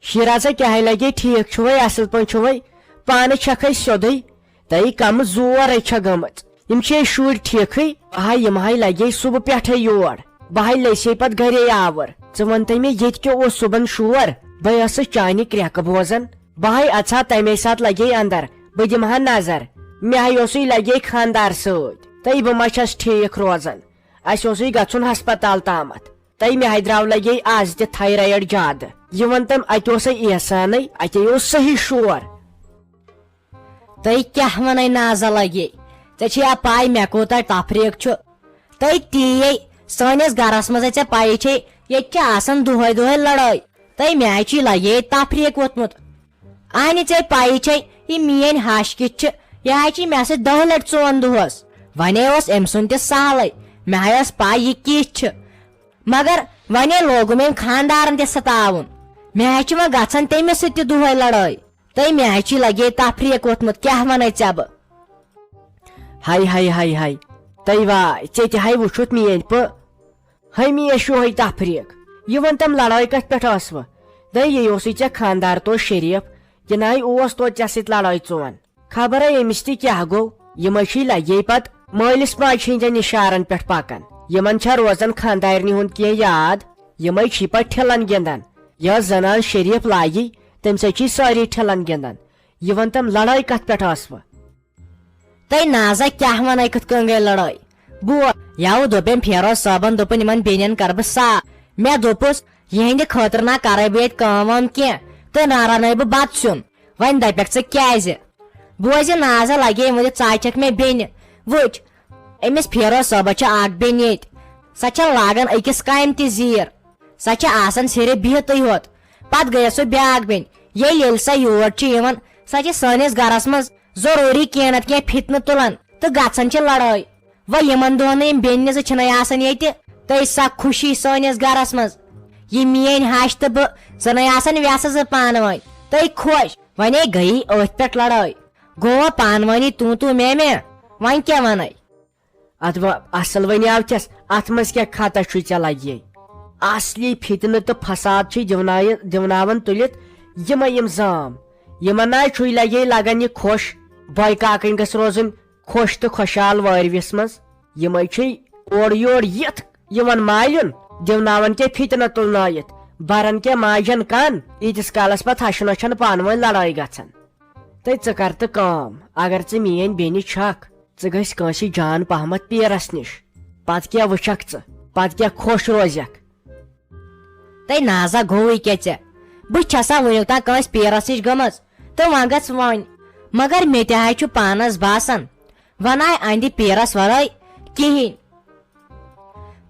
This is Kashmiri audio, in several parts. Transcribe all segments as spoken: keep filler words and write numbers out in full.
شیرازا، کیٛاہ لگے؟ ٹھیٖک چھُوے؟ اصل پٲٹھۍ چھُوے؟ پانہٕ چھکھے سیوٚدُے، تہٕ کمہٕ زورے چھےٚ گٔمٕژ۔ یِم چھِ أسۍ شُرۍ ٹھیٖکھٕے؟ آ، یِم ہاے لگے صُبح پٮ۪ٹھے یور۔ بہٕ ہاے لٔسے پتہٕ گرے آوُر۔ ژٕ وَن تہٕ مےٚ، ییٚتہِ کیٛاہ اوس صُبحن شور؟ بہٕ ٲسٕس چانہِ کرٛٮ۪کہٕ بوزان۔ بہٕ ہاے اژٕ ہا تمے ساتہٕ لگے اندر، بہٕ دِمہٕ ہا نظر۔ مےٚ ہاے اوسُے لگے خاندار سۭتۍ، تہٕ بہٕ ما چھَس ٹھیٖک روزان؟ اسہِ اوسُے گژھُن ہسپتال تامتھ۔ تہٕ مےٚ ہاے درٛاو لگے از تہِ تھایرایڈ زیادٕ۔ یہِ وَن تہٕ مےٚ، اَتہِ اوسے احسانٕے، اَتے اوس صحیح شور۔ تہٕ کیٛاہ وَنَے نازا لگے؟ ژےٚ چھے یا پاے مےٚ کوٗتاہ تفریٖق چھُ؟ تہٕ تی یے سٲنِس گرس منٛز ژےٚ پَیی چھے، ییٚتہِ چھِ آسان دۄہے دۄہے لڑٲے۔ تہٕ مےٚ ہاے چھُے لگے تفریٖق ووٚتھمُت۔ اہنہِ ژےٚ پَیی چھے، یہِ میٲنۍ ہش کِژھ چھِ؟ یہِ ہاے چھِ مےٚ سۭتۍ دَہہِ لٹہِ ژون دۄہس۔ ونے اوس أمۍ سُنٛد تہِ سہلٕے، مےٚ ہاے ٲس پَے یہِ کِژھ چھِ۔ مگر ونے لوگُم أمۍ خاندارن تہِ ستاوُن۔ مےٚ ہاے چھِ وۄنۍ گژھان تٔمِس سۭتۍ تہِ دۄہے لڑٲے۔ تہٕ مےٚ ہاے چھُے لگے تفریٖق ووٚتھمُت، کیٛاہ ونے ژےٚ بہٕ؟ ہاے ہاے ہاے ہاے۔ تہٕ واے، ژےٚ تہِ ہاے وُچھُتھ میٲنۍ پٲ۔ ہمیشہٕ یِہوٚے تفریٖق۔ یہِ وَن تَم لڑٲے کَتھ پٮ۪ٹھ ٲسوٕ؟ دَے یہِ اوسُے ژےٚ خانٛدار توتہِ شریٖف، کِنہٕ ہاے اوس توتہِ ژےٚ سۭتۍ لڑٲے ژون؟ خبرے أمِس تہِ کیٛاہ گوٚو؟ یِمَے چھِی لگے پتہٕ مٲلِس ماجہِ ہٕنٛدٮ۪ن اِشارن پٮ۪ٹھ پکان۔ یِمن چھا روزان خانٛدارنہِ ہُنٛد کینٛہہ یاد؟ یِمَے چھِی پتہٕ ٹھِلن گِنٛدان۔ یۄس زنان شریٖف لایہِ، تٔمۍ سۭتۍ چھِی سٲری ٹھِلن گِنٛدان۔ یہِ وَن تَم لڑٲے کَتھ پٮ۪ٹھ ٲسوٕ؟ تہٕ نازا کیٛاہ وَنَے کِتھ کٔنۍ گٔے لڑٲے؟ بوز، یَوٕ دوٚپ أمۍ فیروز صٲبن، دوٚپُن، یِمن بیٚنٮ۪ن کَرٕ بہٕ صاف۔ مےٚ دوٚپُس، یِہِنٛدِ خٲطرٕ نا کَرَے بہٕ ییٚتہِ کٲم وٲم کینٛہہ، تہٕ نا رَنَے بہٕ بَتہٕ سیُن۔ وۄنۍ دَپٮ۪کھ ژٕ کیٛازِ؟ بوزِ، نازا لگے وۄنۍ ژاے چھَکھ مےٚ بیٚنہِ۔ وٕچھ، أمِس فیروز صٲبَس چھِ اَکھ بیٚنہِ ییٚتہِ۔ سۄ چھَنہٕ لاگان أکِس کامہِ تہِ زیٖر۔ سۄ چھِ آسان صرف بِہتٕے ہوت۔ پتہٕ گٔیَس سۄ بیٛاکھ بیٚنہِ۔ ییٚلہِ ییٚلہِ سۄ یور چھِ یِوان، سۄ چھِ سٲنِس گرس منٛز ضروٗری کینٛہہ نتہٕ کینٛہہ فتنہٕ تُلان تہٕ گژھان چھِ لڑٲے۔ وۄنۍ یِمن دۄہن نہٕ یِم بیٚنہِ زٕ چھِنَے آسان ییٚتہِ، تہٕ سۄ خوشی سٲنِس گرس منٛز۔ یہِ میٲنۍ ہش تہٕ بہٕ زَنَے آسان وٮ۪سہٕ زٕ پانہٕ ؤنۍ۔ تہٕ خۄش، وۄنۍ گٔیی أتھۍ پٮ۪ٹھ لڑٲے۔ گوٚو وۄنۍ پانہٕ ؤنی توں توں میں میں۔ وۄنۍ کیٛاہ وَنَے؟ اتھ و-، اصل وۄنۍ آو چھس، اتھ منٛز کیٛاہ خطا چھُے ژےٚ لگے؟ اصلی فتنہٕ تہٕ فساد چھُے دِونایہِ-، دِوناوان تُلِتھ یِمے یِم زام۔ یِمن ناے چھُے لگے لگان یہِ خۄش، بٲے کاکٕنۍ گٔژھ روزٕنۍ خۄش تہٕ خۄشحال وٲرۍوِس منٛز۔ یِمے چھُے اورٕ یور یِتھ یِوان مالیُن، دِوناوان کیٛاہ فتنہٕ تُلنٲیِتھ، بران کیٛاہ ماجن کن، ییٖتِس کالس پتہٕ ہشہِ نۄشہِ چھنہٕ پانہٕ ؤنۍ لڑٲے گژھان۔ تہٕ ژٕ کر تہٕ کٲم، اگر ژٕ میٲنۍ بیٚنہِ چھکھ، ژٕ گژھِ کٲنٛسہِ جان پہمتھ پیرس نِش۔ پتہٕ کیٛاہ وٕچھکھ ژٕ؟ پتہٕ کیٛاہ خۄش روزکھ؟ تہٕ نازا گوٚوٕے کیٛاہ ژےٚ؟ بہٕ چھسا وٕنیُک تام کٲنٛسہِ پیرس نِش گٔمٕژ؟ تہٕ وۄنۍ گژھ وۄنۍ۔ مگر مےٚ تہِ ہا چھُ پانس باسان، وۄنۍ آے اہنٛدِ پیرس ورٲے کِہیٖنۍ۔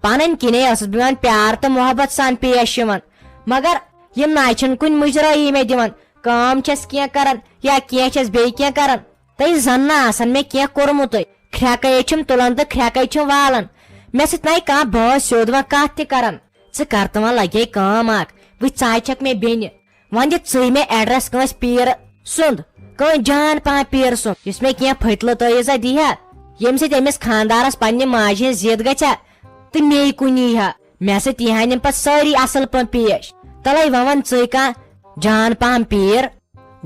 پنٕنۍ کِنے ٲسٕس بہٕ یِمن پیار تہٕ محبت سان پیش یِوان، مگر یِم ناے چھِنہٕ کُنہِ مُجرٲیی مےٚ دِوان۔ کٲم چھَس کینٛہہ کران یا کینٛہہ چھَس بیٚیہِ کینٛہہ کران، تہٕ زن نہٕ آسان مےٚ کینٛہہ کوٚرمُتُے۔ کھرٛٮ۪کَے چھِم تُلان تہٕ کھرٛٮ۪کَے چھِم والان۔ مےٚ سۭتۍ نَے کانٛہہ بٲژ سیوٚد وۄنۍ کَتھ تہِ کران۔ ژٕ کر تہٕ وۄنۍ لگے کٲم اکھ، وٕچھ ژٕ ہا چھَکھ مےٚ بیٚنہِ۔ وۄنۍ دِ ژٕے مےٚ ایڈریس کٲنٛسہِ پیٖر سُنٛد، کٲنٛسہِ جان پہم پیٖر سُنٛد، یُس مےٚ کینٛہہ پھٔتلہٕ تٲویٖزا دی ہا، ییٚمہِ سۭتۍ أمِس خانٛدارس پننہِ ماجہِ ہٕنٛز زِد گژھِ ہا تہٕ مے کُن یی ہا۔ مےٚ سۭتۍ یی ہن یِم پتہٕ سٲری اصل پٲٹھۍ پیش۔ تلے وۄنۍ وَن ژٕے کانٛہہ جان پہم پیٖر۔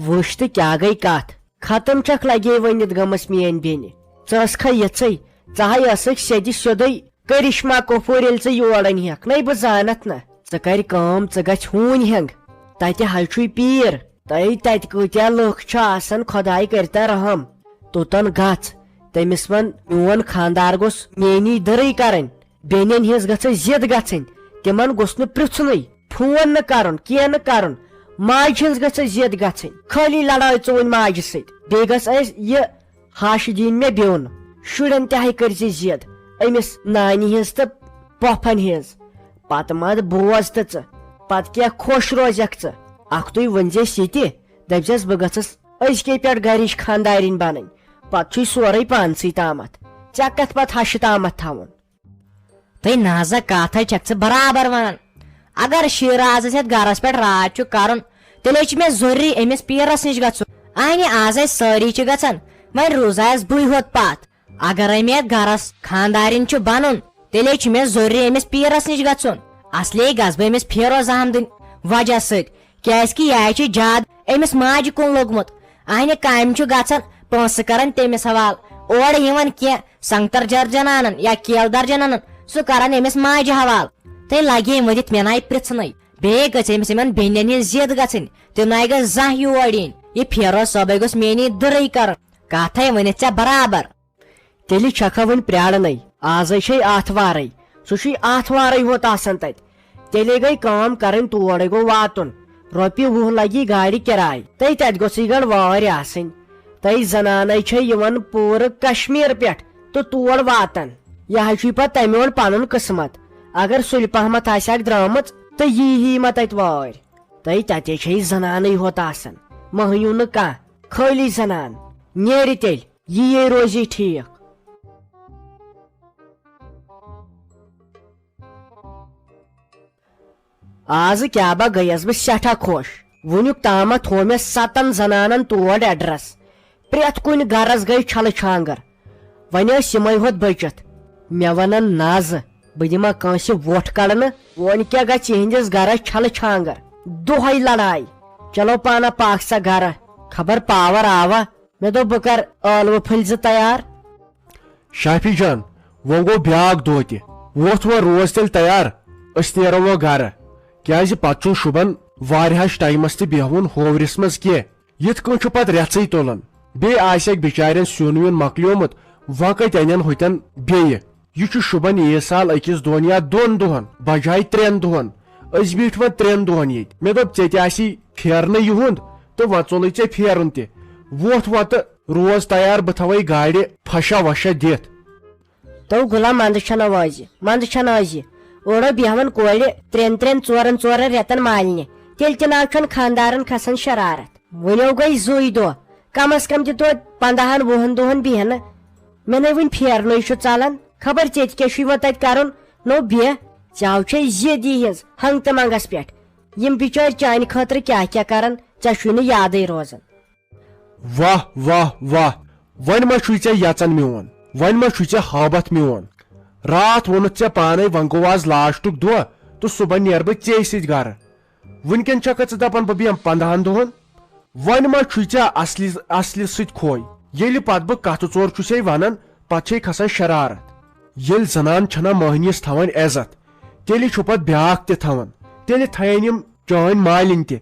وٕچھ تہٕ کیٛاہ گٔے کتھ؟ ختم چھکھ لگے ؤنِتھ گٔمٕژ میٲنۍ بیٚنہِ۔ ژٕ ٲسکھا یِژھٕے؟ ژٕ ہاے ٲسٕکھ سیٚدِ سیوٚدُے کرشمہ کپوٗر، ییٚلہِ ژٕ یور أنۍ ہکھ۔ نَے بہٕ زانتھ نہ۔ ژٕ کر کٲم، ژٕ گژھ ہوٗنۍ ہٮ۪نٛگ۔ تتہِ ہاے چھُے پیٖر۔ تہٕ تتہِ کۭتیاہ لُکھ چھِ آسان، خۄداے کٔرتن رحم۔ توٚتن گژھ، تٔمِس ون، میون خانٛدار گوٚژھ میٲنی دٕرٕے کرٕنۍ۔ بیٚنٮ۪ن ہٕنٛز گٔژھٕس ضد گژھٕنۍ، تِمن گوٚژھ نہٕ پرژھنُے، فون نہٕ کرُن، کینٛہہ نہٕ کرُن۔ ماجہِ ہٕنٛز گٔژھٕس ضد گژھٕنۍ، خٲلی لڑٲے ژٕ وٕنۍ ماجہِ سۭتۍ۔ بیٚیہِ گٔژھ اسہِ یہِ ہش دِنۍ مےٚ بیوٚن۔ شُرٮ۪ن تہِ ہاے کٔرۍ زِ ضد، أمِس نانہِ ہٕنٛز تہٕ پۄپھن ہٕنٛز۔ پتہٕ مت بوز تہٕ ژٕ، پتہٕ کیٛاہ خۄش روزکھ ژٕ؟ اکھتُے ؤنۍ زٮ۪س یہِ تہِ، دٔپۍ زٮ۪س، بہٕ گٔژھٕس أزکے پٮ۪ٹھ گرِچ خانٛدارِنۍ بنٕنۍ۔ پتہٕ چھُے سورُے پانسٕے تامتھ، ژےٚ کتھ پتہٕ ہشہِ تامتھ تھاوُن؟ تہٕ نازا، کتھ ہاے چھکھ ژٕ برابر ونان۔ اگر شیرازس ہٮ۪تھ گرس پٮ۪ٹھ راج چھُ کرُن، تیٚلے چھُ مےٚ ضروٗری أمِس پیٖرس نِش گژھُن۔ اہنہِ، آز ٲسۍ سٲری چھِ گژھان، وۄنۍ روٗزایس بٕے ہوت پتھ۔ اگرے مےٚ یتھ گرس خانٛدارِنۍ چھُ بنُن، تیٚلے چھُ مےٚ ضروٗری أمِس پیٖرس نِش گژھُن۔ اصلے گژھٕ بہٕ أمِس فیروز احمدٕنۍ وجہ سۭتۍ، کیازِ کہِ یہِ چھُ زیادٕ أمِس ماجہِ کُن لوٚگمُت۔ اہنہِ کامہِ چھُ گژھان، پونٛسہٕ کران تٔمِس حوالہٕ۔ اورٕ یِوان کینٛہہ سنگتر درجن انان یا کیل درجن انان، سُہ کران أمِس ماجہِ حوالہٕ۔ تہٕ لگہِ أمۍ ؤنِتھ مےٚ ناے پرژھنٕے۔ بیٚیہِ گٔژھ أمِس یِمن بیٚنٮ۪ن ہِنٛز ضد گژھٕنۍ، تِم ناے گٔژھ زانٛہہ یور یِنۍ۔ یہِ پھیروز صٲبے گوٚژھ میٛٲنی دٕرٕے کرُن۔ کتھے ؤنِتھ ژےٚ برابر۔ تیٚلہِ چھکھا وۄنۍ پرٛارنَے؟ آزَے چھے آتھوارَے۔ سُہ چھُے آتھوارَے ہوت آسان تَتہِ۔ تیٚلے گٔے کٲم کَرٕنۍ، تورَے گوٚو واتُن۔ رۄپیہِ وُہ لَگی گاڑِ کِراے۔ تہٕ تَتہِ گوٚژھٕے گٔنٛڈ وٲرۍ آسٕنۍ۔ تہٕ زَنانَے چھے یِوان پوٗرٕ کشمیٖر پٮ۪ٹھ تہٕ تور واتان۔ یہِ حظ چھُے پَتہٕ تَمہِ اورٕ پَنُن قٕسمت۔ اگر سُلہِ پہمتھ آسہِ ہاکھ درٛامٕژ تہٕ یی ہی ما تَتہِ وٲرۍ۔ تہٕ تَتے چھے زَنانٕے ہوت آسان۔ مٔہنیوٗ نہٕ کانٛہہ، خٲلی زَنان۔ نیرِ تیٚلہِ۔ یی یے روزی ٹھیٖک۔ آز کیٛاہ با گٔیَس بہٕ سٮ۪ٹھاہ خۄش۔ وٕنیُک تامَتھ تھوٚو مےٚ سَتَن زنانَن تور ایڈرَس۔ پرٛٮ۪تھ کُنہِ گَرَس گٔے چھَلہٕ چھانٛگَر۔ وۄنۍ ٲسۍ یِمَے ہوت بٔچِتھ۔ مےٚ وَنَن نازٕ، بہٕ دِما کٲنٛسہِ وۄٹھ کَڑنہٕ؟ وۄنۍ کیٛاہ گژھِ یِہِنٛدِس گَرَس چھَلہٕ چھانٛگَر؟ دۄہَے لڑاے۔ چلو پانہ پاکھ سا گَرٕ، خبر پاور آوا۔ مےٚ دوٚپ، بہٕ کر ٲلوٕ پھٔلۍ زٕ تیار۔ شافی جان، وۄنۍ گوٚو بیٛاکھ دۄہ تہِ۔ وۄتھ وۄنۍ روز تیٚلہِ تیار، أسۍ نیرو وۄنۍ گرٕ، کیٛازِ پتہٕ چھُ شُبان واریاہس ٹایمس تہِ بیہوُن ہوورِس منٛز کینٛہہ۔ یِتھ کٔنۍ چھُ پتہٕ رٮ۪ژٕے تُلان، بیٚیہِ آسہِ اکھ بِچارٮ۪ن سیُن ویُن مۄکلیومُت، وۄنۍ کتہِ انن ہوٚتٮ۪ن بیٚیہِ؟ یہِ چھُ شُبان عیٖد سال أکِس دۄن یا دۄن دۄہن، بجاے ترٛٮ۪ن دۄہن۔ أسۍ بیٖٹھۍ وۄنۍ ترٛٮ۪ن دۄہن ییٚتہِ۔ مےٚ دوٚپ، ژےٚ تہِ آسی پھیرنٕے یِہُنٛد تہٕ وۄنۍ ژوٚلُے ژےٚ پھیرُن تہِ۔ وۄتھ وۄنۍ تہٕ روز تیار، بہٕ تھاوَے گاڑِ پھشا وشا دِتھ۔ تو غلام، منٛدٕ چھَنہٕ وٲزِ، منٛدٕ چھَنہٕ ٲزِ۔ اورو بیٚہوان کورِ ترٛٮ۪ن ترٛٮ۪ن ژورن ژورن رٮ۪تن مالنہِ، تیٚلہِ تہِ نہ چھَنہٕ خانٛدارن کھسان شرارت۔ وۄنۍ گٔے زٕے دۄہ، کم از کم دِ توتہِ پندہن وُہن دۄہن بیہنہٕ۔ مےٚ نے وُنہِ پھیرنُے چھُ ژلان، خبر ژےٚ تہِ کیٛاہ چھُے وۄنۍ تتہِ کرُن؟ نو بیٚہہ، ژےٚ ہاو چھے ضد یِہنٛز ہنگ تہٕ منگس پٮ۪ٹھ۔ یِم بچٲرۍ چانہِ خٲطرٕ کیٛاہ کیٛاہ کرن، ژےٚ چھُے نہٕ یادٕے روزان۔ واہ، واہ، واہ، وۄنۍ ما چھُے ژےٚ یژان میون؟ وۄنۍ ما چھُے ژےٚ ہٲبتھ میون؟ راتھ ووٚنُتھ ژےٚ پانے، وۄنۍ گوٚو آز لاسٹُک دۄہ تہٕ صُبحن نیرٕ بہٕ ژے سۭتۍ گرٕ۔ وٕنکٮ۪ن چھکھا ژٕ دپان بہٕ بیٚہمہٕ پندہن دۄہن؟ وۄنۍ ما چھُے ژےٚ اصلی، اصلہِ سۭتۍ کھوے؟ ییٚلہِ پتہٕ بہٕ کتھٕ ژور چھُسے ونان، پتہٕ چھے کھسان شرارت۔ ییٚلہِ زنان چھنہ مٔہنِوِس تھاوان عزت، تیٚلہِ چھُ پتہٕ بیٛاکھ تہِ تھاوان۔ تیٚلہِ تھاین یِم چٲنۍ مالِنۍ تہِ۔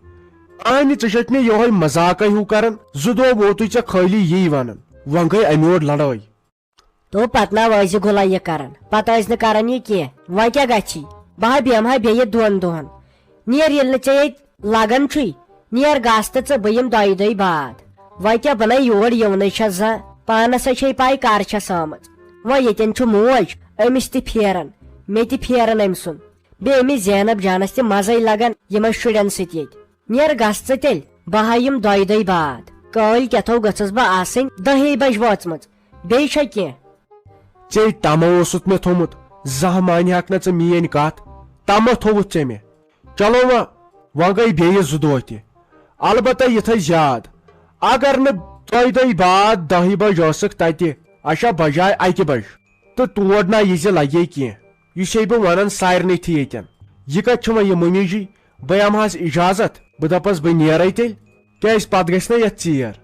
اہنہِ، ژٕ چھکھ مےٚ یِہوے مذاقے ہیوٗ کران، زٕ دۄہ ووتُے ژےٚ خٲلی یی ونان، وۄنۍ گٔے اَمہِ یور لڑٲے۔ تو پتہٕ نا ٲسۍ یہِ گُلہ یہِ کران، پتہٕ ٲسۍ نہٕ کران یہِ کینٛہہ۔ وۄنۍ کیٛاہ گژھی؟ بہٕ ہا بیٚہمہٕ ہا بیٚیہِ دۄن دۄہن۔ نیر، ییٚلہِ نہٕ ژےٚ ییٚتہِ لگان چھُے، نیر گژھ تہٕ ژٕ، بہٕ یِمہٕ دۄیہِ دۄہہِ بعد۔ وۄنۍ کیٛاہ، بہٕ نے یور یِونٕے چھَس زانٛہہ، پانس ہے چھے پاے کر چھَس آمٕژ۔ وۄنۍ ییٚتٮ۪ن چھُ موج، أمِس تہِ پھیران، مےٚ تہِ پھیران أمۍ سُنٛد۔ بیٚیہِ أمِس زینب جانس تہِ مزے لگان یِمن شُرٮ۪ن سۭتۍ ییٚتہِ۔ نیر گژھ ژٕ تیٚلہِ، بہٕ ہا یِمہٕ دۄیہِ دۄہہِ بعد۔ کٲلۍ کیٛاہ تھو گٔژھٕس بہٕ آسٕنۍ دَہے بجہِ وٲژمٕژ۔ بیٚیہِ چھا کینٛہہ؟ ژے تمہ اوسُتھ مےٚ تھوٚمُت، زانٛہہ مانہِ ہاکھ نہ ژٕ میٲنۍ کتھ، تمہ تھوٚوُتھ ژےٚ مےٚ۔ چلو وۄنۍ، وۄنۍ گٔے بیٚیہِ زٕ دۄہ تہِ، البتہ یِتھے زیاد۔ اگر نہٕ دۄیہِ دۄہہِ بعد دَہہِ بجہِ ٲسٕکھ تتہِ، اچھا بجاے اکہِ بجہِ، تہٕ تور نہ یہِ زِ لگے کینٛہہ، یہِ چھے بہٕ ونان سارنٕے تہِ ییٚتٮ۪ن۔ یہِ کتہِ چھِ وۄنۍ یہِ مُنی جی؟ بہٕ ہٮ۪مہٕ ہس اجازت، بہٕ دپس بہٕ نیرے تیٚلہِ، کیازِ پتہٕ گژھِ نہ یتھ ژیر۔